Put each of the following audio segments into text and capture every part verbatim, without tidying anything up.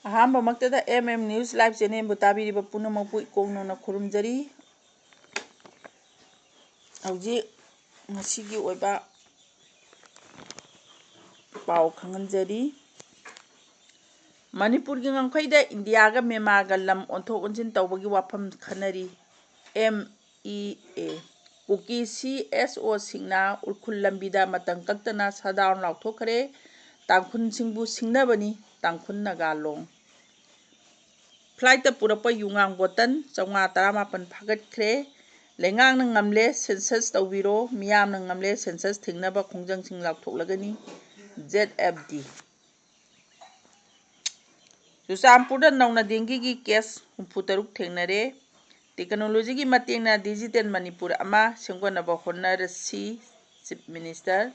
ꯑꯍꯥꯟꯕꯃꯛꯇꯗ M M News Live Channelꯕꯨ ꯇꯥꯕꯤꯔꯤꯕ ꯄꯨꯝꯅꯃꯛꯄꯨ ꯏꯀꯣꯛ ꯅꯧꯅ ꯈꯨꯔꯨꯝꯖꯔꯤ꯫ ꯍꯧꯖꯤꯛ ꯉꯁꯤꯒꯤ ꯑꯣꯏꯕ ꯄꯥꯎ ꯈꯪꯍꯟꯖꯔꯤ꯫ ꯃꯅꯤꯄꯨꯔꯒꯤ ꯉꯝꯈꯩꯗ ꯏꯟꯗꯤꯌꯥꯒ ꯃ꯭ꯌꯥꯟꯃꯥꯔꯒ ꯂꯝ ꯑꯣꯟꯊꯣꯛ ꯑꯣꯟꯁꯤꯟ ꯇꯧꯕꯒꯤ ꯋꯥꯐꯝ ꯈꯟꯅꯔꯤ꯫ M E A꯫ Kuki C S O ꯁꯤꯡꯅ ꯎꯔꯈꯨꯜ ꯂꯝꯕꯤꯗ ꯃꯇꯝ ꯀꯛꯇꯅ shutdown ꯂꯥꯎꯊꯣꯛꯈ꯭ꯔꯦ꯫ ꯇꯥꯡꯈꯨꯜꯁꯤꯡꯕꯨ ꯁꯤꯡꯅꯕꯅꯤ, ꯇꯥꯡꯈꯨꯜ ꯅꯥꯒꯥ ꯂꯣꯡ꯫ Flightꯇ ꯄꯨꯔꯛꯄ ꯌꯨꯉꯥꯡ bottle ꯆꯥꯝꯃꯉꯥ ꯇꯔꯥꯃꯥꯄꯟ ꯐꯥꯒꯠꯈ꯭ꯔꯦ꯫ ꯂꯩꯉꯥꯛꯅ ꯉꯝꯂꯦ, census ꯇꯧꯕꯤꯔꯣ, ꯃꯤꯌꯥꯝꯅ ꯉꯝꯂꯦ, census ꯊꯤꯡꯅꯕ ꯈꯣꯡꯖꯪꯁꯤꯡ ꯂꯥꯎꯊꯣꯛꯂꯒꯅꯤ꯫ Z F D꯫ ꯆꯨꯔꯆꯥꯟꯄꯨꯔꯗ ꯅꯧꯅ dengueꯒꯤ case ꯍꯨꯝꯐꯨ ꯇꯔꯨꯛ ꯊꯦꯡꯅꯔꯦ꯫ Technologyꯒꯤ ꯃꯇꯦꯡꯅ digital ꯃꯅꯤꯄꯨꯔ ꯑꯃ ꯁꯦꯝꯒꯠꯅꯕ ꯍꯣꯠꯅꯔꯁꯤ, Chief Minister꯫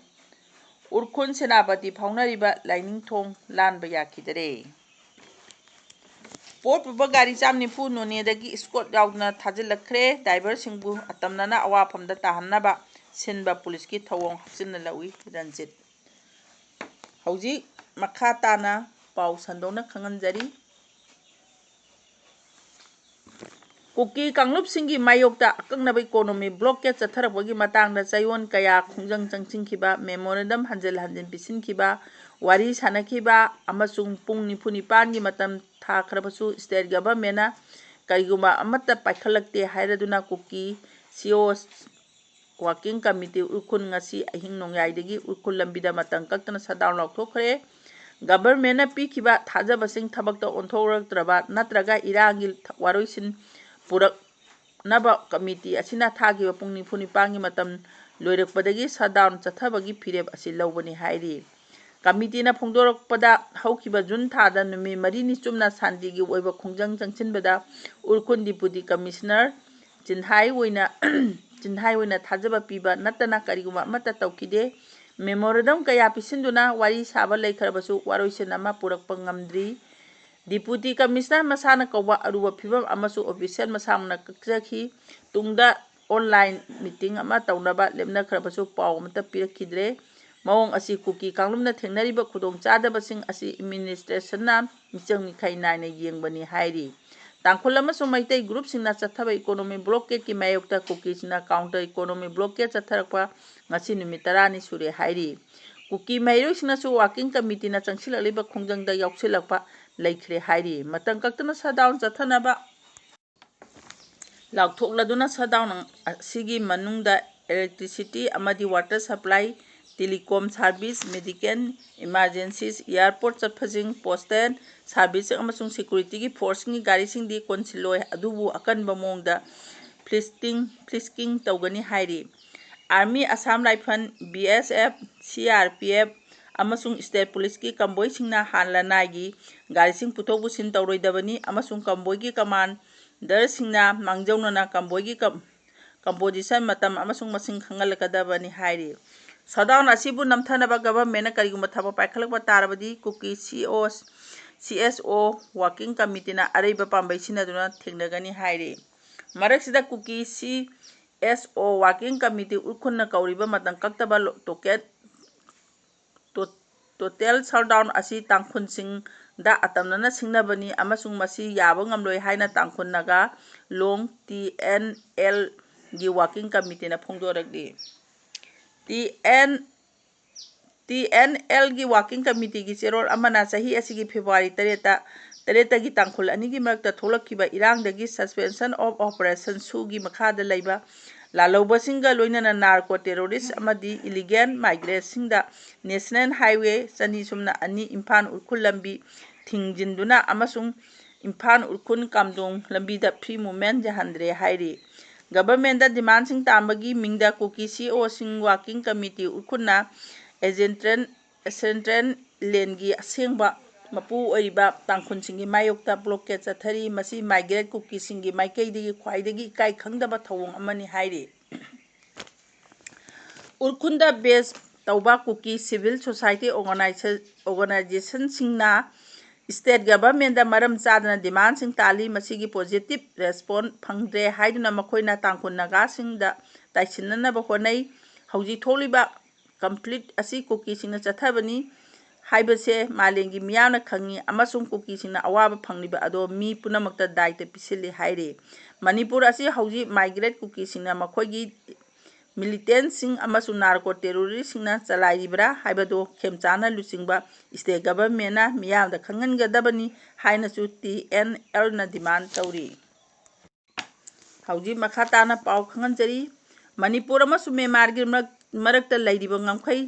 ꯎꯔꯈꯨꯜ ꯁꯦꯅꯥꯄꯇꯤ ꯐꯥꯎꯅꯔꯤꯕ ꯂꯥꯏꯅꯤꯡꯊꯣꯡ ꯂꯥꯟꯕ ꯌꯥꯈꯤꯗꯔꯦ꯫ ꯄꯣꯠ ꯄꯨꯕ ꯒꯥꯔꯤ ꯆꯥꯝ ꯅꯤꯐꯨ ꯅꯣꯅꯦꯗꯒꯤ escort ꯌꯥꯎꯗꯅ ꯊꯥꯖꯤꯜꯂꯛꯈ꯭ꯔꯦ꯫ Driverꯁꯤꯡꯕꯨ ꯑꯇꯝꯅꯅ ꯑꯋꯥꯐꯝꯗ ꯇꯥꯍꯟꯅꯕ ꯁꯤꯟꯕ ꯄꯨꯂꯤꯁꯀꯤ ꯊꯧꯑꯣꯡ ꯍꯥꯞꯆꯤꯟꯅ ꯂꯧꯏ꯫ ꯔꯟꯖꯤꯠ꯫ ꯍꯧꯖꯤꯛ ꯃꯈꯥ ꯇꯥꯅ ꯄꯥꯎ ꯁꯟꯗꯣꯛꯅ ꯈꯪꯍꯟꯖꯔꯤ꯫ ꯀꯨꯀꯤ ꯀꯥꯡꯂꯨꯞꯁꯤꯡꯒꯤ ꯃꯥꯌꯣꯛꯇ ꯑꯀꯛꯅꯕ economic blockade ꯆꯠꯊꯔꯛꯄꯒꯤ ꯃꯇꯥꯡꯗ ꯆꯌꯣꯜ ꯀꯌꯥ ꯈꯣꯡꯖꯪ ꯆꯪꯁꯤꯟꯈꯤꯕ, memorandum ꯍꯟꯖꯤꯜ ꯍꯟꯖꯤꯜ ꯄꯤꯁꯤꯟꯈꯤꯕ, ꯋꯥꯔꯤ ꯁꯥꯅꯈꯤꯕ ꯑꯃꯁꯨꯡ ꯄꯨꯡ ꯅꯤꯐꯨ ꯅꯤꯄꯥꯟꯒꯤ ꯃꯇꯝ ꯊꯥꯈ꯭ꯔꯕꯁꯨ state governmentꯅ ꯀꯔꯤꯒꯨꯝꯕ ꯑꯃꯠꯇ ꯄꯥꯏꯈꯠꯂꯛꯇꯦ ꯍꯥꯏꯔꯗꯨꯅ ꯀꯨꯀꯤ C O Working Committee Ukhrul ꯉꯁꯤ ꯑꯍꯤꯡ ꯅꯣꯡꯌꯥꯏꯗꯒꯤ ꯎꯔꯈꯨꯜ ꯂꯝꯕꯤꯗ ꯃꯇꯝ ꯀꯛꯇꯅ shutdown ꯂꯥꯎꯊꯣꯛꯈ꯭ꯔꯦ꯫ Governmentꯅ ꯄꯤꯈꯤꯕ ꯊꯥꯖꯕꯁꯤꯡ ꯊꯕꯛꯇ ꯑꯣꯟꯊꯣꯔꯛꯇ꯭ꯔꯕ ꯅꯠꯇ꯭ꯔꯒ ꯏꯔꯥꯡꯒꯤ ꯋꯥꯔꯣꯏꯁꯤꯟ ꯄꯨꯔꯛꯅꯕ committee ꯑꯁꯤꯅ ꯊꯥꯈꯤꯕ ꯄꯨꯡ ꯅꯤꯐꯨ ꯅꯤꯄꯥꯟꯒꯤ ꯃꯇꯝ ꯂꯣꯏꯔꯛꯄꯗꯒꯤ shutdown ꯆꯠꯊꯕꯒꯤ ꯐꯤꯔꯦꯞ ꯑꯁꯤ ꯂꯧꯕꯅꯤ ꯍꯥꯏꯔꯤ꯫ Committeeꯅ ꯐꯣꯡꯗꯣꯔꯛꯄꯗ, ꯍꯧꯈꯤꯕ June ꯊꯥꯗ ꯅꯨꯃꯤꯠ ꯃꯔꯤꯅꯤ ꯆꯨꯞꯅ ꯁꯥꯟꯇꯤꯒꯤ ꯑꯣꯏꯕ ꯈꯣꯡꯖꯪ ꯆꯪꯁꯤꯟꯕꯗ ꯎꯔꯈꯨꯜ Deputy Commissioner ꯆꯤꯟꯍꯥꯏ ꯑꯣꯏꯅ, ꯆꯤꯟꯍꯥꯏ ꯑꯣꯏꯅ ꯊꯥꯖꯕ ꯄꯤꯕ ꯅꯠꯇꯅ ꯀꯔꯤꯒꯨꯝꯕ ꯑꯃꯠꯇ ꯇꯧꯈꯤꯗꯦ꯫ Memorandum ꯀꯌꯥ ꯄꯤꯁꯤꯟꯗꯨꯅ ꯋꯥꯔꯤ ꯁꯥꯕ ꯂꯩꯈ꯭ꯔꯕꯁꯨ ꯋꯥꯔꯣꯏꯁꯤꯟ ꯑꯃ ꯄꯨꯔꯛꯄ ꯉꯝꯗ꯭ꯔꯤ꯫ Deputy Commissioner ꯃꯁꯥꯅ ꯀꯧꯕ ꯑꯔꯨꯕ ꯐꯤꯕꯝ ꯑꯃꯁꯨ official ꯃꯁꯥꯃꯛꯅ ꯀꯛꯆꯈꯤ꯫ ꯇꯨꯡꯗ online meeting ꯑꯃ ꯇꯧꯅꯕ ꯂꯦꯞꯅꯈ꯭ꯔꯕꯁꯨ ꯄꯥꯎ ꯑꯃꯠꯇ ꯄꯤꯔꯛꯈꯤꯗ꯭ꯔꯦ꯫ ꯃꯑꯣꯡ ꯑꯁꯤ ꯀꯨꯀꯤ ꯀꯥꯡꯂꯨꯞꯅ ꯊꯦꯡꯅꯔꯤꯕ ꯈꯨꯗꯣꯡꯆꯥꯗꯕꯁꯤꯡ ꯑꯁꯤ administrationꯅ ꯃꯤꯆꯪ ꯃꯤꯈꯥꯏ ꯅꯥꯏꯅ ꯌꯦꯡꯕꯅꯤ ꯍꯥꯏꯔꯤ꯫ ꯇꯥꯡꯈꯨꯜ ꯑꯃꯁꯨꯡ ꯃꯩꯇꯩ groupꯁꯤꯡꯅ ꯆꯠꯊꯕ economic blockadeꯀꯤ ꯃꯥꯌꯣꯛꯇ ꯀꯨꯀꯤꯁꯤꯡꯅ counter economic blockade ꯆꯠꯊꯔꯛꯄ ꯉꯁꯤ ꯅꯨꯃꯤꯠ ꯇꯔꯥꯅꯤ ꯁꯨꯔꯦ ꯍꯥꯏꯔꯤ꯫ ꯀꯨꯀꯤ ꯃꯍꯩꯔꯣꯏꯁꯤꯡꯅꯁꯨ working committeeꯅ ꯆꯪꯁꯤꯜꯂꯛꯂꯤꯕ ꯈꯣꯡꯖꯪꯗ ꯌꯥꯎꯁꯤꯜꯂꯛꯄ ꯂꯩꯈ꯭ꯔꯦ ꯍꯥꯏꯔꯤ꯫ ꯃꯇꯝ ꯀꯛꯇꯅ shutdown ꯆꯠꯊꯅꯕ ꯂꯥꯎꯊꯣꯛꯂꯗꯨꯅ shutdown ꯑꯁꯤꯒꯤ ꯃꯅꯨꯡꯗ electricity ꯑꯃꯗꯤ water supply, telecom service, medical emergencies, airport ꯆꯠꯄꯁꯤꯡ, postal service ꯑꯃꯁꯨꯡ securityꯒꯤ forceꯁꯤꯡꯒꯤ ꯒꯥꯔꯤꯁꯤꯡꯗꯤ ꯀꯣꯟꯁꯤꯜꯂꯣꯏ, ꯑꯗꯨꯕꯨ ꯑꯀꯟꯕ ꯃꯑꯣꯡꯗ frisking, frisking ꯇꯧꯒꯅꯤ ꯍꯥꯏꯔꯤ꯫ Army, Assam Rifle, B S F, C R P F ꯑꯃꯁꯨꯡ state policeꯀꯤ convoyꯁꯤꯡꯅ ꯍꯥꯟꯅ ꯂꯅꯥꯏꯒꯤ ꯒꯥꯔꯤꯁꯤꯡ ꯄꯨꯊꯣꯛ ꯄꯨꯁꯤꯟ ꯇꯧꯔꯣꯏꯗꯕꯅꯤ ꯑꯃꯁꯨꯡ convoyꯒꯤ commanderꯁꯤꯡꯅ ꯃꯥꯡꯖꯧꯅꯅ convoyꯒꯤ com-, composition, ꯃꯇꯝ ꯑꯃꯁꯨꯡ ꯃꯁꯤꯡ ꯈꯪꯍꯜꯂꯛꯀꯗꯕꯅꯤ ꯍꯥꯏꯔꯤ꯫ Shutdown ꯑꯁꯤꯕꯨ ꯅꯝꯊꯅꯕ governmentꯅ ꯀꯔꯤꯒꯨꯝꯕ ꯊꯕꯛ ꯄꯥꯏꯈꯠꯂꯛꯄ ꯇꯥꯔꯕꯗꯤ ꯀꯨꯀꯤ C O, C S O working committeeꯅ ꯑꯔꯩꯕ ꯄꯥꯝꯕꯩ ꯁꯤꯖꯤꯟꯅꯗꯨꯅ ꯊꯦꯡꯅꯒꯅꯤ ꯍꯥꯏꯔꯤ꯫ ꯃꯔꯛꯁꯤꯗ ꯀꯨꯀꯤ C S O working committee ꯎꯈ꯭ꯔꯨꯜꯅ ꯀꯧꯔꯤꯕ ꯃꯇꯝ ꯀꯛꯇꯕ ꯂꯣ-, tocket, to-, total shutdown ꯑꯁꯤ ꯇꯥꯡꯈꯨꯜꯁꯤꯡꯗ ꯑꯇꯝꯅꯅ ꯁꯤꯡꯅꯕꯅꯤ ꯑꯃꯁꯨꯡ ꯃꯁꯤ ꯌꯥꯕ ꯉꯝꯂꯣꯏ ꯍꯥꯏꯅ ꯇꯥꯡꯈꯨꯜ ꯅꯥꯒꯥ ꯂꯣꯡ T N Lꯒꯤ working committeeꯅ ꯐꯣꯡꯗꯣꯔꯛꯂꯤ꯫ T N T N Lꯒꯤ working committeeꯒꯤ ꯆꯦꯔꯣꯜ ꯑꯃꯅ ꯆꯍꯤ ꯑꯁꯤꯒꯤ February ꯇꯔꯦꯠꯇ, ꯇꯔꯦꯠꯇꯒꯤ ꯇꯥꯡꯈꯨꯜ ꯑꯅꯤꯒꯤ ꯃꯔꯛꯇ ꯊꯣꯛꯂꯛꯈꯤꯕ ꯏꯔꯥꯡꯗꯒꯤ suspension of operation ꯁꯨꯒꯤ ꯃꯈꯥꯗ ꯂꯩꯕ ꯂꯥꯜꯍꯧꯕꯁꯤꯡꯒ ꯂꯣꯏꯅꯅ narco terrorist ꯑꯃꯗꯤ illegal migrantꯁꯤꯡꯗ National Highway ꯆꯅꯤ ꯁꯨꯞꯅ ꯑꯅꯤ ꯏꯝꯐꯥꯜ ꯎꯈ꯭ꯔꯨꯜ ꯂꯝꯕꯤ ꯊꯤꯡꯖꯤꯟꯗꯨꯅ ꯑꯃꯁꯨꯡ ꯏꯝꯐꯥꯜ ꯎꯈ꯭ꯔꯨꯜ ꯀꯥꯝꯗꯣꯡ ꯂꯝꯕꯤꯗ free movement ꯌꯥꯍꯟꯗ꯭ꯔꯦ ꯍꯥꯏꯔꯤ꯫ Governmentꯗ demandꯁꯤꯡ ꯇꯥꯟꯕꯒꯤ ꯃꯤꯡꯗ ꯀꯨꯀꯤ C O ꯁꯤꯡ working committee ꯎꯈ꯭ꯔꯨꯜꯅ Central, Central Landꯒꯤ ꯑꯁꯦꯡꯕ ꯃꯄꯨ ꯑꯣꯏꯔꯤꯕ ꯇꯥꯡꯈꯨꯜꯁꯤꯡꯒꯤ ꯃꯥꯌꯣꯛꯇ blockade ꯆꯠꯊꯔꯤ꯫ ꯃꯁꯤ migrant ꯀꯨꯀꯤꯁꯤꯡꯒꯤ ꯃꯥꯏꯀꯩꯗꯒꯤ ꯈ꯭ꯋꯥꯏꯗꯒꯤ ꯏꯀꯥꯏ ꯈꯪꯗꯕ ꯊꯧꯑꯣꯡ ꯑꯃꯅꯤ ꯍꯥꯏꯔꯤ꯫ ꯎꯈ꯭ꯔꯨꯜꯗ base ꯇꯧꯕ ꯀꯨꯀꯤ civil society organisa-, organisationꯁꯤꯡꯅ state governmentꯗ ꯃꯔꯝ ꯆꯥꯗꯅ demandꯁꯤꯡ ꯇꯥꯜꯂꯤ꯫ ꯃꯁꯤꯒꯤ positive response ꯐꯪꯗ꯭ꯔꯦ ꯍꯥꯏꯗꯨꯅ ꯃꯈꯣꯏꯅ ꯇꯥꯡꯈꯨꯜ ꯅꯥꯒꯥꯁꯤꯡꯗ ꯇꯥꯏꯁꯤꯟꯅꯅꯕ ꯍꯣꯠꯅꯩ꯫ ꯍꯧꯖꯤꯛ ꯊꯣꯛꯂꯤꯕ ꯀꯟꯐ꯭ꯂꯤꯛ ꯑꯁꯤ ꯀꯨꯀꯤꯁꯤꯡꯅ ꯆꯠꯊꯕꯅꯤ ꯍꯥꯏꯕꯁꯦ ꯃꯥꯂꯦꯝꯒꯤ ꯃꯤꯌꯥꯝꯅ ꯈꯪꯉꯤ ꯑꯃꯁꯨꯡ ꯀꯨꯀꯤꯁꯤꯡꯅ ꯑꯋꯥꯕ ꯐꯪꯂꯤꯕ ꯑꯗꯣ ꯃꯤ ꯄꯨꯝꯅꯃꯛꯇ ꯗꯥꯏꯇ ꯄꯤꯁꯤꯜꯂꯤ ꯍꯥꯏꯔꯤ꯫ ꯃꯅꯤꯄꯨꯔ ꯑꯁꯤ ꯍꯧꯖꯤꯛ ꯃꯥꯏꯒ꯭ꯔꯦꯠ ꯀꯨꯀꯤꯁꯤꯡꯅ ꯃꯈꯣꯏꯒꯤ ꯃꯤꯂꯤꯇꯦꯟꯁꯤꯡ ꯑꯃꯁꯨꯡ ꯅꯥꯔꯀꯣ ꯇꯦꯔꯣꯔꯤꯁ꯭ꯠꯁꯤꯡꯅ ꯆꯂꯥꯏꯔꯤꯕ꯭ꯔꯥ ꯍꯥꯏꯕꯗꯨ ꯈꯦꯝꯆꯥꯟꯅ ꯂꯨꯆꯤꯡꯕ ꯁ꯭ꯇꯦꯠ ꯒꯚꯔꯟꯃꯦꯟꯠꯅ ꯃꯤꯌꯥꯝꯗ ꯈꯪꯍꯟꯒꯗꯕꯅꯤ ꯍꯥꯏꯅꯁꯨ ꯇꯤ ꯑꯦꯟ ꯑꯦꯜꯅ ꯗꯤꯃꯥꯟ ꯇꯧꯔꯤ꯫ ꯍꯧꯖꯤꯛ ꯃꯈꯥ ꯇꯥꯅ ꯄꯥꯎ ꯈꯪꯍꯟꯖꯔꯤ꯫ ꯃꯅꯤꯄꯨꯔ ꯑꯃꯁꯨꯡ ꯃ꯭ꯌꯥꯟꯃꯥꯔꯒꯤ ꯃꯔꯛ-, ꯃꯔꯛꯇ ꯂꯩꯔꯤꯕ ꯉꯝꯈꯩ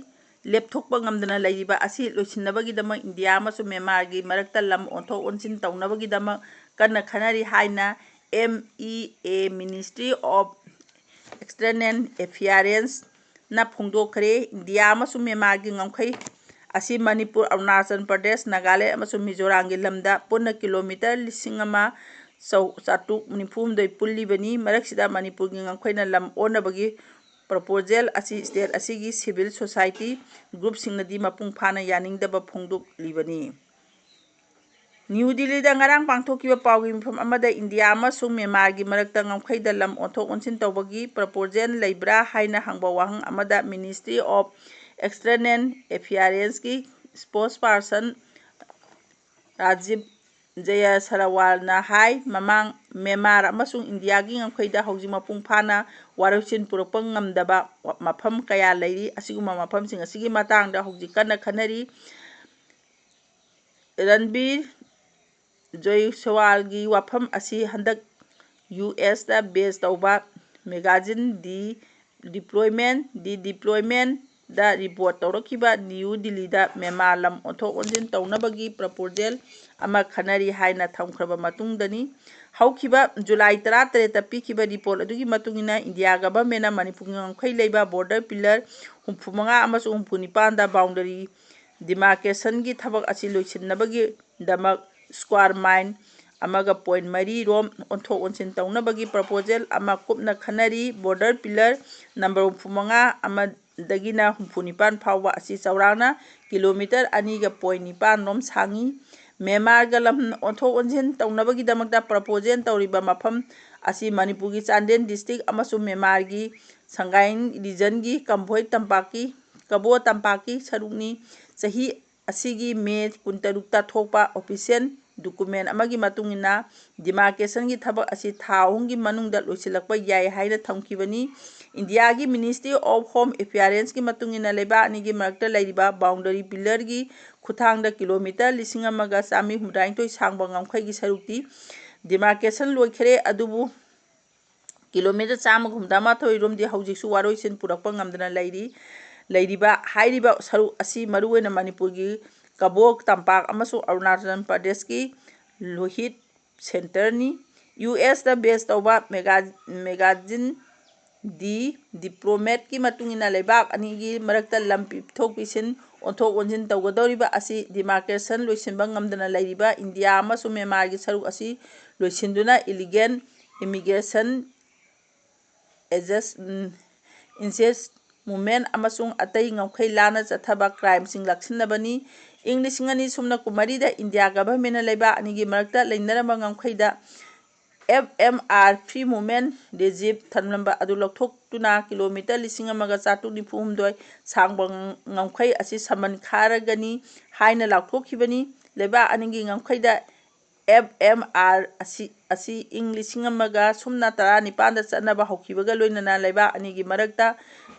ꯂꯦꯞꯊꯣꯛꯄ ꯉꯝꯗꯅ ꯂꯩꯔꯤꯕ ꯑꯁꯤ ꯂꯣꯏꯁꯤꯟꯅꯕꯒꯤꯗꯃꯛ ꯏꯟꯗꯤꯌꯥ ꯑꯃꯁꯨꯡ ꯃ꯭ꯌꯥꯟꯃꯥꯔꯒꯤ ꯃꯔꯛꯇ ꯂꯝ ꯑꯣꯟꯊꯣꯛ ꯑꯣꯟꯁꯤꯟ ꯇꯧꯅꯕꯒꯤꯗꯃꯛ ꯀꯟꯅ ꯈꯟꯅꯔꯤ ꯍꯥꯏꯅ M E A, Ministry of External Affairs ꯅ ꯐꯣꯡꯗꯣꯛꯈ꯭ꯔꯦ꯫ ꯏꯟꯗꯤꯌꯥ ꯑꯃꯁꯨꯡ ꯃ꯭ꯌꯥꯟꯃꯥꯔꯒꯤ ꯉꯝꯈꯩ ꯑꯁꯤ ꯃꯅꯤꯄꯨꯔ, ꯑꯔꯨꯅꯥꯆꯜ ꯄ꯭ꯔꯗꯦꯁ, ꯅꯥꯒꯥꯂꯦꯟ ꯑꯃꯁꯨꯡ ꯃꯤꯖꯣꯔꯥꯝꯒꯤ ꯂꯝꯗ ꯄꯨꯟꯅ ꯀꯤꯂꯣꯃꯤꯇꯔ ꯂꯤꯁꯤꯡ ꯑꯃ ꯆꯧ-, ꯆꯥꯇ꯭ꯔꯨꯛ ꯅꯤꯐꯨ ꯍꯨꯝꯗꯣꯏ ꯄꯨꯜꯂꯤꯕꯅꯤ꯫ ꯃꯔꯛꯁꯤꯗ ꯃꯅꯤꯄꯨꯔꯒꯤ ꯉꯝꯈꯩꯅ ꯂꯝ ꯑꯣꯟꯅꯕꯒꯤ ꯄ꯭ꯔꯣꯄꯣꯖꯦꯜ ꯑꯁꯤ ꯁ꯭ꯇꯦꯠ ꯑꯁꯤꯒꯤ ꯁꯤꯚꯤꯜ ꯁꯣꯁꯥꯏꯇꯤ ꯒ꯭ꯔꯨꯞꯁꯤꯡꯅꯗꯤ ꯃꯄꯨꯡ ꯐꯥꯅ ꯌꯥꯅꯤꯡꯗꯕ ꯐꯣꯡꯗꯣꯛꯂꯤꯕꯅꯤ꯫ ꯅ꯭ꯌꯨ ꯗꯤꯜꯂꯤꯗ ꯉꯔꯥꯡ ꯄꯥꯡꯊꯣꯛꯈꯤꯕ ꯄꯥꯎꯒꯤ ꯃꯤꯐꯝ ꯑꯃꯗ ꯏꯟꯗꯤꯌꯥ ꯑꯃꯁꯨꯡ ꯃ꯭ꯌꯥꯟꯃꯥꯔꯒꯤ ꯃꯔꯛꯇ ꯉꯝꯈꯩꯗ ꯂꯝ ꯑꯣꯟꯊꯣꯛ ꯑꯣꯟꯁꯤꯟ ꯇꯧꯕꯒꯤ ꯄ꯭ꯔꯣꯄꯣꯖꯦꯜ ꯂꯩꯕ꯭ꯔꯥ ꯍꯥꯏꯅ ꯍꯪꯕ ꯋꯥꯍꯪ ꯑꯃꯗ Ministry of External Affairs ꯀꯤ ꯁ꯭ꯄꯣꯛꯁꯄꯔꯁꯟ ꯔꯥꯖꯤꯕ ꯖꯌꯁꯔꯋꯥꯜꯅ ꯍꯥꯏ, ꯃꯃꯥꯡ ꯃ꯭ꯌꯥꯟꯃꯥꯔ ꯑꯃꯁꯨꯡ ꯏꯟꯗꯤꯌꯥꯒꯤ ꯉꯝꯈꯩꯗ ꯍꯧꯖꯤꯛ ꯃꯄꯨꯡ ꯐꯥꯅ ꯋꯥꯔꯣꯏꯁꯤꯟ ꯄꯨꯔꯛꯄ ꯉꯝꯗꯕ ꯃꯐꯝ ꯀꯌꯥ ꯂꯩꯔꯤ꯫ ꯑꯁꯤꯒꯨꯝꯕ ꯃꯐꯝꯁꯤꯡ ꯑꯁꯤꯒꯤ ꯃꯇꯥꯡꯗ ꯍꯧꯖꯤꯛ ꯀꯟꯅ ꯈꯟꯅꯔꯤ꯫ ꯔꯟꯕꯤꯔ ꯖꯣꯏꯁꯋꯥꯜꯒꯤ ꯋꯥꯐꯝ ꯑꯁꯤ ꯍꯟꯗꯛ ꯌꯨ ꯑꯦꯁꯇ ꯕꯦꯖ ꯇꯧꯕ ꯃꯦꯒꯥꯖꯤꯟ ꯗꯤ ꯗꯤꯄ꯭ꯂꯣꯏꯃꯦꯟ, ꯗꯤ ꯗꯤꯄ꯭ꯂꯣꯏꯃꯦꯟꯗ ꯔꯤꯄꯣꯔꯠ ꯇꯧꯔꯛꯈꯤꯕ ꯅ꯭ꯌꯨ ꯗꯤꯜꯂꯤꯗ ꯃ꯭ꯌꯥꯟꯃꯥꯔ ꯂꯝ ꯑꯣꯟꯊꯣꯛ ꯑꯣꯟꯁꯤꯟ ꯇꯧꯅꯕꯒꯤ ꯄ꯭ꯔꯣꯄꯣꯖꯦꯜ ꯑꯃ ꯈꯟꯅꯔꯤ ꯍꯥꯏꯅ ꯊꯝꯈ꯭ꯔꯕ ꯃꯇꯨꯡꯗꯅꯤ꯫ ꯍꯧꯈꯤꯕ ꯖꯨꯂꯥꯏ ꯇꯔꯥꯇꯔꯦꯠꯇ ꯄꯤꯈꯤꯕ ꯔꯤꯄꯣꯔꯠ ꯑꯗꯨꯒꯤ ꯃꯇꯨꯡ ꯏꯟꯅ, ꯏꯟꯗꯤꯌꯥ ꯒꯚꯔꯟꯃꯦꯟꯠꯅ ꯃꯅꯤꯄꯨꯔꯒꯤ ꯉꯝꯈꯩ ꯂꯩꯕ ꯕꯣꯔꯗꯔ ꯄꯤꯂꯔ ꯍꯨꯝꯐꯨ ꯃꯉꯥ ꯑꯃꯁꯨꯡ ꯍꯨꯝꯐꯨ ꯅꯤꯄꯥꯟꯗ ꯕꯥꯎꯟꯗꯔꯤ ꯗꯤꯃꯥꯔꯀꯦꯁꯟꯒꯤ ꯊꯕꯛ ꯑꯁꯤ ꯂꯣꯏꯁꯤꯟꯅꯕꯒꯤꯗꯃꯛ ꯁ꯭ꯀ꯭ꯋꯥꯔ ꯃꯥꯏꯜ ꯑꯃꯒ ꯄꯣꯏꯟꯠ ꯃꯔꯤ ꯔꯣꯝ ꯑꯣꯟꯊꯣꯛ ꯑꯣꯟꯁꯤꯟ ꯇꯧꯅꯕꯒꯤ ꯄ꯭ꯔꯣꯄꯣꯖꯦꯜ ꯑꯃ ꯀꯨꯞꯅ ꯈꯟꯅꯔꯤ꯫ ꯕꯣꯔꯗꯔ ꯄꯤꯂꯔ ꯅꯝꯕꯔ ꯍꯨꯝꯐꯨ ꯃꯉꯥ ꯑꯃꯗꯒꯤꯅ ꯍꯨꯝꯐꯨ ꯅꯤꯄꯥꯟ ꯐꯥꯎꯕ ꯑꯁꯤ ꯆꯥꯎꯔꯥꯛꯅ ꯀꯤꯂꯣꯃꯤꯇꯔ ꯑꯅꯤꯒ ꯄꯣꯏꯟꯠ ꯅꯤꯄꯥꯟ ꯔꯣꯝ ꯁꯥꯡꯏ꯫ ꯃ꯭ꯌꯥꯟꯃꯥꯔꯒ ꯂꯝ ꯑꯣꯟꯊꯣꯛ ꯑꯣꯟꯁꯤꯟ ꯇꯧꯅꯕꯒꯤꯗꯃꯛꯇ ꯄ꯭ꯔꯣꯄꯣꯖꯦꯜ ꯇꯧꯔꯤꯕ ꯃꯐꯝ ꯑꯁꯤ ꯃꯅꯤꯄꯨꯔꯒꯤ ꯆꯥꯟꯗꯦꯜ ꯗꯤꯁꯇ꯭ꯔꯤꯛ ꯑꯃꯁꯨꯡ ꯃ꯭ꯌꯥꯟꯃꯥꯔꯒꯤ ꯁꯪꯒꯥꯏ ꯔꯤꯖꯟꯒꯤ ꯀꯝꯚꯣꯏ ꯇꯝꯄꯥꯛꯀꯤ ꯀꯕꯣ ꯇꯝꯄꯥꯛꯀꯤ ꯁꯔꯨꯛꯅꯤ꯫ ꯆꯍꯤ ꯑꯁꯤꯒꯤ ꯃꯦ ꯀꯨꯟꯇꯔꯨꯛꯇ ꯊꯣꯛꯄ official document ꯑꯃꯒꯤ ꯃꯇꯨꯡ ꯏꯟꯅ, demarcationꯒꯤ ꯊꯕꯛ ꯑꯁꯤ ꯊꯥ ꯑꯍꯨꯝꯒꯤ ꯃꯅꯨꯡꯗ ꯂꯣꯏꯁꯤꯜꯂꯛꯄ ꯌꯥꯏ ꯍꯥꯏꯅ ꯊꯝꯈꯤꯕꯅꯤ꯫ ꯏꯟꯗꯤꯌꯥꯒꯤ Ministry of Home Affairsꯀꯤ ꯃꯇꯨꯡ ꯏꯟꯅ, ꯂꯩꯕꯥꯛ ꯑꯅꯤꯒꯤ ꯃꯔꯛꯇ ꯂꯩꯔꯤꯕ boundary pillarꯒꯤ ꯈꯨꯠꯊꯥꯡꯗ ꯀꯤꯂꯣꯃꯤꯇꯔ ꯂꯤꯁꯤꯡ ꯑꯃꯒ ꯆꯥꯃꯔꯤ ꯍꯨꯝꯗ꯭ꯔꯥꯅꯤꯊꯣꯏ ꯁꯥꯡꯕ ꯉꯝꯈꯩꯒꯤ ꯁꯔꯨꯛꯇꯤ demarcation ꯂꯣꯏꯈ꯭ꯔꯦ, ꯑꯗꯨꯕꯨ ꯀꯤꯂꯣꯃꯤꯇꯔ ꯆꯥꯝꯃꯒ ꯍꯨꯝꯗ꯭ꯔꯥꯃꯥꯊꯣꯏ ꯔꯣꯝꯗꯤ ꯍꯧꯖꯤꯛꯁꯨ ꯋꯥꯔꯣꯏꯁꯤꯟ ꯄꯨꯔꯛꯄ ꯉꯝꯗꯅ ꯂꯩꯔꯤ꯫ ꯂꯩꯔꯤꯕ, ꯍꯥꯏꯔꯤꯕ ꯁꯔꯨꯛ ꯑꯁꯤ ꯃꯔꯨꯑꯣꯏꯅ ꯃꯅꯤꯄꯨꯔꯒꯤ ꯀꯕꯣꯛ ꯇꯝꯄꯥꯛ ꯑꯃꯁꯨꯡ ꯑꯔꯨꯅꯥꯆꯜ ꯄ꯭ꯔꯗꯦꯁꯀꯤ ꯂꯣꯍꯤꯠ centreꯅꯤ꯫ ꯌꯨ ꯑꯦꯁꯇ base ꯇꯧꯕ ꯃꯦꯒꯥ-, magazine The Diplomatꯀꯤ ꯃꯇꯨꯡ ꯏꯟꯅ, ꯂꯩꯕꯥꯛ ꯑꯅꯤꯒꯤ ꯃꯔꯛꯇ ꯂꯝ ꯄꯤꯊꯣꯛ ꯄꯤꯁꯤꯟ, ꯑꯣꯟꯊꯣꯛ ꯑꯣꯟꯁꯤꯟ ꯇꯧꯒꯗꯧꯔꯤꯕ ꯑꯁꯤ demarcation ꯂꯣꯏꯁꯤꯟꯕ ꯉꯝꯗꯅ ꯂꯩꯔꯤꯕ ꯏꯟꯗꯤꯌꯥ ꯑꯃꯁꯨꯡ ꯃ꯭ꯌꯥꯟꯃꯥꯔꯒꯤ ꯁꯔꯨꯛ ꯑꯁꯤ ꯂꯣꯏꯁꯤꯟꯗꯨꯅ illegal immigration, adjust-, ꯎꯝ, incest movement ꯑꯃꯁꯨꯡ ꯑꯇꯩ ꯉꯝꯈꯩ ꯂꯥꯟꯅ ꯆꯠꯊꯕ crimeꯁꯤꯡ ꯂꯥꯛꯁꯤꯟꯅꯕꯅꯤ꯫ ꯏꯪ ꯂꯤꯁꯤꯡ ꯑꯅꯤ ꯁꯨꯞꯅ ꯀꯨꯟꯃꯔꯤꯗ ꯏꯟꯗꯤꯌꯥ governmentꯅ ꯂꯩꯕꯥꯛ ꯑꯅꯤꯒꯤ ꯃꯔꯛꯇ ꯂꯩꯅꯔꯝꯕ ꯉꯝꯈꯩꯗ F M R, Free Movement Regime, ꯊꯝꯂꯝꯕ ꯑꯗꯨ ꯂꯧꯊꯣꯛꯇꯨꯅ ꯀꯤꯂꯣꯃꯤꯇꯔ ꯂꯤꯁꯤꯡ ꯑꯃꯒ ꯆꯥꯇ꯭ꯔꯨꯛ ꯅꯤꯐꯨ ꯍꯨꯝꯗꯣꯏ ꯁꯥꯡꯕ ꯉꯝꯈꯩ ꯑꯁꯤ ꯁꯃꯟ ꯈꯥꯔꯒꯅꯤ ꯍꯥꯏꯅ ꯂꯥꯎꯊꯣꯛꯈꯤꯕꯅꯤ꯫ ꯂꯩꯕꯥꯛ ꯑꯅꯤꯒꯤ ꯉꯝꯈꯩꯗ F M R ꯑꯁꯤ, ꯑꯁꯤ ꯏꯪ ꯂꯤꯁꯤꯡ ꯑꯃꯒ ꯁꯨꯞꯅ ꯇꯔꯥꯅꯤꯄꯥꯟꯗ ꯆꯠꯅꯕ ꯍꯧꯈꯤꯕꯒ ꯂꯣꯏꯅꯅ ꯂꯩꯕꯥꯛ ꯑꯅꯤꯒꯤ ꯃꯔꯛꯇ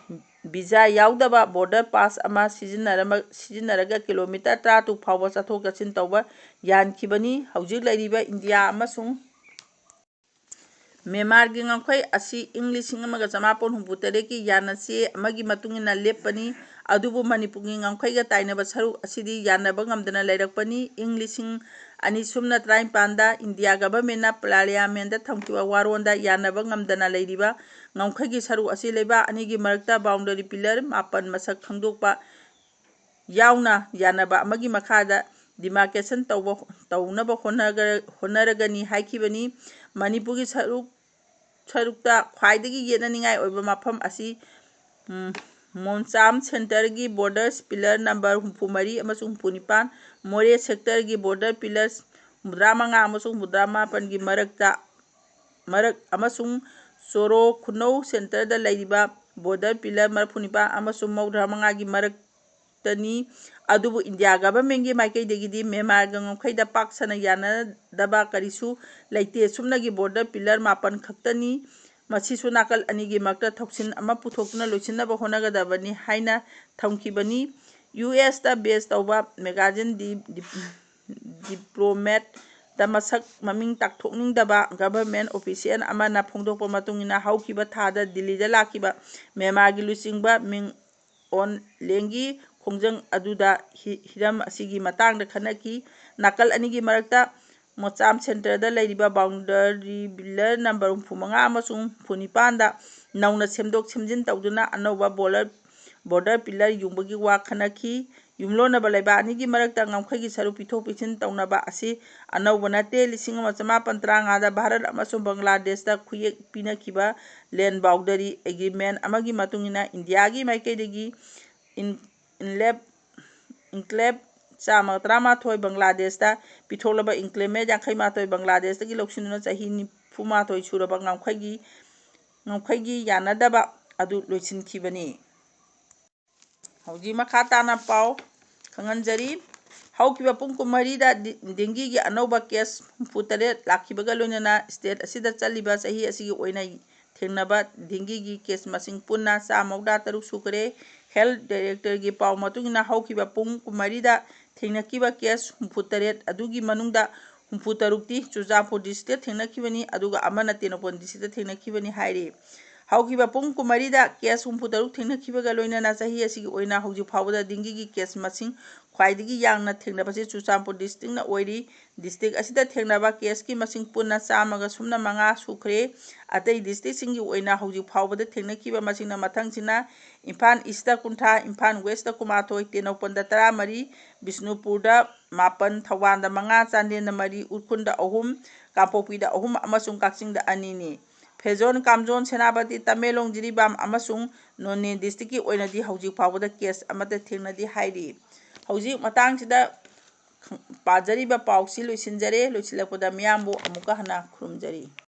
visa ꯌꯥꯎꯗꯕ border pass ꯑꯃ ꯁꯤꯖꯤꯟꯅꯔꯃ-, ꯁꯤꯖꯤꯟꯅꯔꯒ ꯀꯤꯂꯣꯃꯤꯇꯔ ꯇꯔꯥꯇꯔꯨꯛ ꯐꯥꯎꯕ ꯆꯠꯊꯣꯛ ꯆꯠꯁꯤꯟ ꯇꯧꯕ ꯌꯥꯍꯟꯈꯤꯕꯅꯤ꯫ ꯍꯧꯖꯤꯛ ꯂꯩꯔꯤꯕ ꯏꯟꯗꯤꯌꯥ ꯑꯃꯁꯨꯡ ꯃ꯭ꯌꯥꯟꯃꯥꯔꯒꯤ ꯉꯝꯈꯩ ꯑꯁꯤ ꯏꯪ ꯂꯤꯁꯤꯡ ꯑꯃꯒ ꯆꯃꯥꯄꯟ ꯍꯨꯝꯐꯨ ꯇꯔꯦꯠꯀꯤ ꯌꯥꯅ ꯆꯦ ꯑꯃꯒꯤ ꯃꯇꯨꯡ ꯏꯟꯅ ꯂꯦꯞꯄꯅꯤ, ꯑꯗꯨꯕꯨ ꯃꯅꯤꯄꯨꯔꯒꯤ ꯉꯝꯈꯩꯒ ꯇꯥꯏꯅꯕ ꯁꯔꯨꯛ ꯑꯁꯤꯗꯤ ꯌꯥꯅꯕ ꯉꯝꯗꯅ ꯂꯩꯔꯛꯄꯅꯤ꯫ ꯏꯪ ꯂꯤꯁꯤꯡ ꯑꯅꯤ ꯁꯨꯞꯅ ꯇꯔꯥꯅꯤꯄꯥꯟꯗ ꯏꯟꯗꯤꯌꯥ governmentꯅ parliamentꯗ ꯊꯝꯈꯤꯕ ꯋꯥꯔꯣꯜꯗ ꯌꯥꯅꯕ ꯉꯝꯗꯅ ꯂꯩꯔꯤꯕ ꯉꯝꯈꯩꯒꯤ ꯁꯔꯨꯛ ꯑꯁꯤ ꯂꯩꯕꯥꯛ ꯑꯅꯤꯒꯤ ꯃꯔꯛꯇ boundary pillar ꯃꯥꯄꯟ ꯃꯁꯛ ꯈꯪꯗꯣꯛꯄ ꯌꯥꯎꯅ ꯌꯥꯅꯕ ꯑꯃꯒꯤ ꯃꯈꯥꯗ demarcation ꯇꯧꯕ, ꯇꯧꯅꯕ ꯍꯣꯠꯅꯒ-, ꯍꯣꯠꯅꯔꯒꯅꯤ ꯍꯥꯏꯈꯤꯕꯅꯤ꯫ ꯃꯅꯤꯄꯨꯔꯒꯤ ꯁꯔꯨꯛ, ꯁꯔꯨꯛꯇ ꯈ꯭ꯋꯥꯏꯗꯒꯤ ꯌꯦꯠꯅꯅꯤꯡꯉꯥꯏ ꯑꯣꯏꯕ ꯃꯐꯝ ꯑꯁꯤ, ꯎꯝ, ꯃꯣꯟꯆꯥꯝ centreꯒꯤ border pillar number ꯍꯨꯝꯐꯨ ꯃꯔꯤ ꯑꯃꯁꯨꯡ ꯍꯨꯝꯐꯨ ꯅꯤꯄꯥꯟ, ꯃꯣꯔꯦ sectorꯒꯤ border pillars ꯍꯨꯝꯐꯨꯇꯔꯥ ꯃꯉꯥ ꯑꯃꯁꯨꯡ ꯍꯨꯝꯐꯨꯇꯔꯥ ꯃꯥꯄꯟꯒꯤ ꯃꯔꯛꯇ, ꯃꯔꯛ ꯑꯃꯁꯨꯡ ꯆꯣꯔꯣ ꯈꯨꯅꯧ centreꯗ ꯂꯩꯔꯤꯕ border pillar ꯃꯔꯤꯐꯨ ꯅꯤꯄꯥꯟ ꯑꯃꯁꯨꯡ ꯃꯧꯗ꯭ꯔꯥ ꯃꯉꯥꯒꯤ ꯃꯔꯛꯇꯅꯤ꯫ ꯑꯗꯨꯕꯨ ꯏꯟꯗꯤꯌꯥ governmentꯀꯤ ꯃꯥꯏꯀꯩꯗꯒꯤꯗꯤ ꯃ꯭ꯌꯥꯟꯃꯥꯔꯒ ꯉꯝꯈꯩꯗ ꯄꯥꯛ ꯁꯟꯅ ꯌꯥꯅꯗꯕ ꯀꯔꯤꯁꯨ ꯂꯩꯇꯦ꯫ ꯁꯨꯞꯅꯒꯤ border pillar ꯃꯥꯄꯟ ꯈꯛꯇꯅꯤ꯫ ꯃꯁꯤꯁꯨ ꯅꯥꯀꯜ ꯑꯅꯤꯒꯤ ꯃꯔꯛꯇ ꯊꯧꯁꯤꯟ ꯑꯃ ꯄꯨꯊꯣꯛꯇꯨꯅ ꯂꯣꯏꯁꯤꯟꯅꯕ ꯍꯣꯠꯅꯒꯗꯕꯅꯤ ꯍꯥꯏꯅ ꯊꯝꯈꯤꯕꯅꯤ꯫ ꯌꯨ ꯑꯦꯁꯇ base ꯇꯧꯕ magazine ꯗꯤ, ꯗꯤ, Diplomatꯇ ꯃꯁꯛ ꯃꯃꯤꯡ ꯇꯥꯛꯊꯣꯛꯅꯤꯡꯗꯕ government official ꯑꯃꯅ ꯐꯣꯡꯗꯣꯛꯄ ꯃꯇꯨꯡ ꯏꯟꯅ, ꯍꯧꯈꯤꯕ ꯊꯥꯗ ꯗꯤꯜꯂꯤꯗ ꯂꯥꯛꯈꯤꯕ ꯃ꯭ꯌꯥꯟꯃꯥꯔꯒꯤ ꯂꯨꯆꯤꯡꯕ ꯃꯤꯡ ꯑꯣꯟ ꯂꯦꯡꯒꯤ ꯈꯣꯡꯖꯪ ꯑꯗꯨꯗ ꯍꯤ-, ꯍꯤꯔꯝ ꯑꯁꯤꯒꯤ ꯃꯇꯥꯡꯗ ꯈꯟꯅꯈꯤ꯫ ꯅꯥꯀꯜ ꯑꯅꯤꯒꯤ ꯃꯔꯛꯇ ꯃꯣꯆꯥꯝ centreꯗ ꯂꯩꯔꯤꯕ boundary pillar number ꯍꯨꯝꯐꯨ ꯃꯉꯥ ꯑꯃꯁꯨꯡ ꯍꯨꯝꯐꯨ ꯅꯤꯄꯥꯟꯗ ꯅꯧꯅ ꯁꯦꯝꯗꯣꯛ ꯁꯦꯝꯖꯤꯟ ꯇꯧꯗꯨꯅ ꯑꯅꯧꯕ border, border pillar ꯌꯨꯡꯕꯒꯤ ꯋꯥ ꯈꯟꯅꯈꯤ꯫ ꯌꯨꯝꯂꯣꯟꯅꯕ ꯂꯩꯕꯥꯛ ꯑꯅꯤꯒꯤ ꯃꯔꯛꯇ ꯉꯝꯈꯩꯒꯤ ꯁꯔꯨꯛ ꯄꯤꯊꯣꯛ ꯄꯤꯁꯤꯟ ꯇꯧꯅꯕ ꯑꯁꯤ ꯑꯅꯧꯕ ꯅꯠꯇꯦ꯫ ꯂꯤꯁꯤꯡ ꯑꯃ ꯆꯃꯥꯄꯟ ꯇꯔꯥꯃꯉꯥꯗ ꯚꯥꯔꯠ ꯑꯃꯁꯨꯡ ꯕꯪꯒ꯭ꯂꯥꯗꯦꯁꯇ ꯈꯨꯌꯦꯛ ꯄꯤꯅꯈꯤꯕ land boundary agreement ꯑꯃꯒꯤ ꯃꯇꯨꯡ ꯏꯟꯅ, ꯏꯟꯗꯤꯌꯥꯒꯤ ꯃꯥꯏꯀꯩꯗꯒꯤ ꯏꯟ-, ꯏꯟꯂꯦꯞ-, enclave ꯆꯥꯝꯃ ꯇꯔꯥꯃꯥꯊꯣꯏ ꯕꯪꯒ꯭ꯂꯥꯗꯦꯁꯇ ꯄꯤꯊꯣꯛꯂꯕ, enclave ꯌꯥꯡꯈꯩ ꯃꯥꯊꯣꯏ ꯕꯪꯒ꯭ꯂꯥꯗꯦꯁꯇꯒꯤ ꯂꯧꯁꯤꯟꯗꯨꯅ ꯆꯍꯤ ꯅꯤꯐꯨ ꯃꯥꯊꯣꯏ ꯁꯨꯔꯕ ꯉꯝꯈꯩꯒꯤ, ꯉꯝꯈꯩꯒꯤ ꯌꯥꯅꯗꯕ ꯑꯗꯨ ꯂꯣꯏꯁꯤꯟꯈꯤꯕꯅꯤ꯫ ꯍꯧꯖꯤꯛ ꯃꯈꯥ ꯇꯥꯅ ꯄꯥꯎ ꯈꯪꯍꯟꯖꯔꯤ꯫ ꯍꯧꯈꯤꯕ ꯄꯨꯡ ꯀꯨꯟꯃꯔꯤꯗ ꯗꯤ-, dengueꯒꯤ ꯑꯅꯧꯕ case ꯍꯨꯝꯐꯨ ꯇꯔꯦꯠ ꯂꯥꯛꯈꯤꯕꯒ ꯂꯣꯏꯅꯅ state ꯑꯁꯤꯗ ꯆꯠꯂꯤꯕ ꯆꯍꯤ ꯑꯁꯤꯒꯤ ꯑꯣꯏꯅ ꯊꯦꯡꯅꯕ dengueꯒꯤ case ꯃꯁꯤꯡ ꯄꯨꯟꯅ ꯆꯥꯝꯃ ꯃꯧꯗ꯭ꯔꯥ ꯇꯔꯨꯛ ꯁꯨꯈ꯭ꯔꯦ꯫ Health Directorꯒꯤ ꯄꯥꯎ ꯃꯇꯨꯡ ꯏꯟꯅ, ꯍꯧꯈꯤꯕ ꯄꯨꯡ ꯀꯨꯟꯃꯔꯤꯗ ꯊꯦꯡꯅꯈꯤꯕ case ꯍꯨꯝꯐꯨ ꯇꯔꯦꯠ ꯑꯗꯨꯒꯤ ꯃꯅꯨꯡꯗ ꯍꯨꯝꯐꯨ ꯇꯔꯨꯛꯇꯤ ꯆꯨꯔꯆꯥꯟꯄꯨꯔ districtꯇ ꯊꯦꯡꯅꯈꯤꯕꯅꯤ, ꯑꯗꯨꯒ ꯑꯃꯅ ꯇꯦꯡꯅꯧꯄꯜ districtꯇ ꯊꯦꯡꯅꯈꯤꯕꯅꯤ ꯍꯥꯏꯔꯤ꯫ ꯍꯧꯈꯤꯕ ꯄꯨꯡ ꯀꯨꯟꯃꯔꯤꯗ case ꯍꯨꯝꯐꯨ ꯇꯔꯨꯛ ꯊꯦꯡꯅꯈꯤꯕꯒ ꯂꯣꯏꯅꯅ ꯆꯍꯤ ꯑꯁꯤꯒꯤ ꯑꯣꯏꯅ ꯍꯧꯖꯤꯛ ꯐꯥꯎꯕꯗ dengueꯒꯤ case ꯃꯁꯤꯡ ꯈ꯭ꯋꯥꯏꯗꯒꯤ ꯌꯥꯝꯅ ꯊꯦꯡꯅꯕꯁꯤ ꯆꯨꯔꯆꯥꯟꯄꯨꯔ districtꯅ ꯑꯣꯏꯔꯤ꯫ District ꯑꯁꯤꯗ ꯊꯦꯡꯅꯕ caseꯀꯤ ꯃꯁꯤꯡ ꯄꯨꯟꯅ ꯆꯥꯝꯃꯒ ꯁꯨꯞꯅ ꯃꯉꯥ ꯁꯨꯈ꯭ꯔꯦ꯫ ꯑꯇꯩ districtꯁꯤꯡꯒꯤ ꯑꯣꯏꯅ ꯍꯧꯖꯤꯛ ꯐꯥꯎꯕꯗ ꯊꯦꯡꯅꯈꯤꯕ ꯃꯁꯤꯡꯅ ꯃꯊꯪꯁꯤꯅ: ꯏꯝꯐꯥꯜ Eastꯇ ꯀꯨꯟꯊ꯭ꯔꯥ, ꯏꯝꯐꯥꯜ Westꯇ ꯀꯨꯟꯃꯥꯊꯣꯏ, ꯇꯦꯡꯅꯧꯄꯜꯗ ꯇꯔꯥꯃꯔꯤ, ꯕꯤꯁꯅꯨꯄꯨꯔꯗ ꯃꯥꯄꯟ, ꯊꯧꯕꯥꯜꯗ ꯃꯉꯥ, ꯆꯥꯟꯗꯦꯜꯗ ꯃꯔꯤ, ꯎꯈ꯭ꯔꯨꯜꯗ ꯑꯍꯨꯝ, ꯀꯥꯡꯄꯣꯛꯄꯤꯗ ꯑꯍꯨꯝ ꯑꯃꯁꯨꯡ ꯀꯛꯆꯤꯡꯗ ꯑꯅꯤꯅꯤ꯫ ꯐꯦꯖꯣꯟ, ꯀꯥꯝꯖꯣꯟ, ꯁꯦꯅꯥꯄꯇꯤ, ꯇꯃꯦꯡꯂꯣꯡ, ꯖꯤꯔꯤꯕꯥꯝ ꯑꯃꯁꯨꯡ ꯅꯣꯅꯦ districtꯀꯤ ꯑꯣꯏꯅꯗꯤ ꯍꯧꯖꯤꯛ ꯐꯥꯎꯕꯗ case ꯑꯃꯠꯇ ꯊꯦꯡꯅꯗꯦ ꯍꯥꯏꯔꯤ꯫ ꯍꯧꯖꯤꯛ ꯃꯇꯥꯡꯁꯤꯗ ꯄꯥꯖꯔꯤꯕ ꯄꯥꯎꯁꯤ ꯂꯣꯏꯁꯤꯟꯖꯔꯦ꯫ ꯂꯣꯏꯁꯤꯜꯂꯛꯄꯗ ꯃꯤꯌꯥꯝꯕꯨ ꯑꯃꯨꯛꯀ ꯍꯟꯅ ꯈꯨꯔꯨꯝꯖꯔꯤ꯫